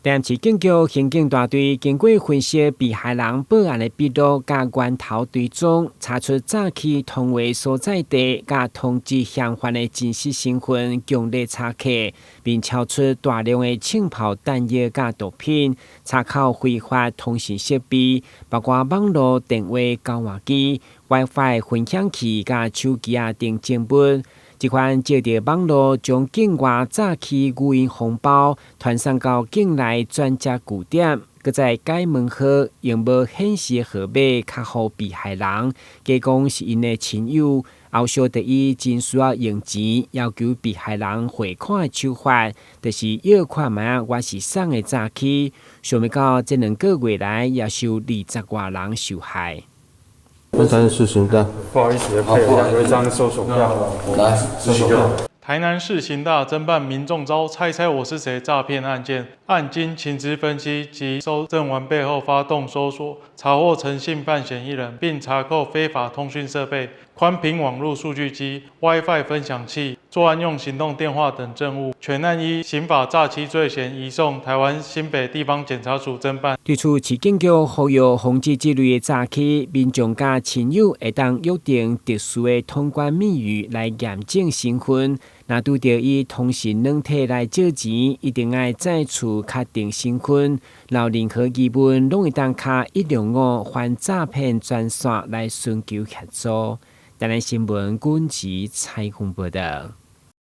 台南市警局刑警大隊經過分析被害人報案的筆錄佮源頭追蹤，查出詐欺通話所在地佮通知嫌犯的真實身份，強力查緝，並抄出大量的槍炮彈藥佮毒品，查扣非法通訊設備，包括網路電話交換機、WiFi 分享器佮手機仔等證物。這款藉著網路將境外詐欺語音紅包傳送到境內轉接據點，閣再改門號，用無顯示號碼敲予被害人，假講是𪜶的親友，後續就以真需要用錢，要求被害人匯款的手法，就是要看覓仔我是送的詐欺。想欲到這兩個月來，也是有20外人受害。分三市刑大，不好意思，配合有一張搜索票。來，搜索票。台南市刑大偵辦民眾遭猜猜我是誰詐騙案件，案經情資分析及搜證完備後，發動搜索，查獲陳姓犯嫌疑人，並查扣非法通訊設備、寬頻網路數據機、WiFi 分享器、作案用行動電話等證物，全案依刑法詐欺罪嫌移送台灣新北地方檢察署偵辦。對此，市警局呼籲防止這類的詐欺，民眾佮親友會當約定特殊的通關密語來驗證身份。若拄著以通訊軟體來借錢，一定愛再次確定身份。若有任何疑問，攏會當敲165反詐騙專線來尋求協助。台南新聞軍事採訪報道。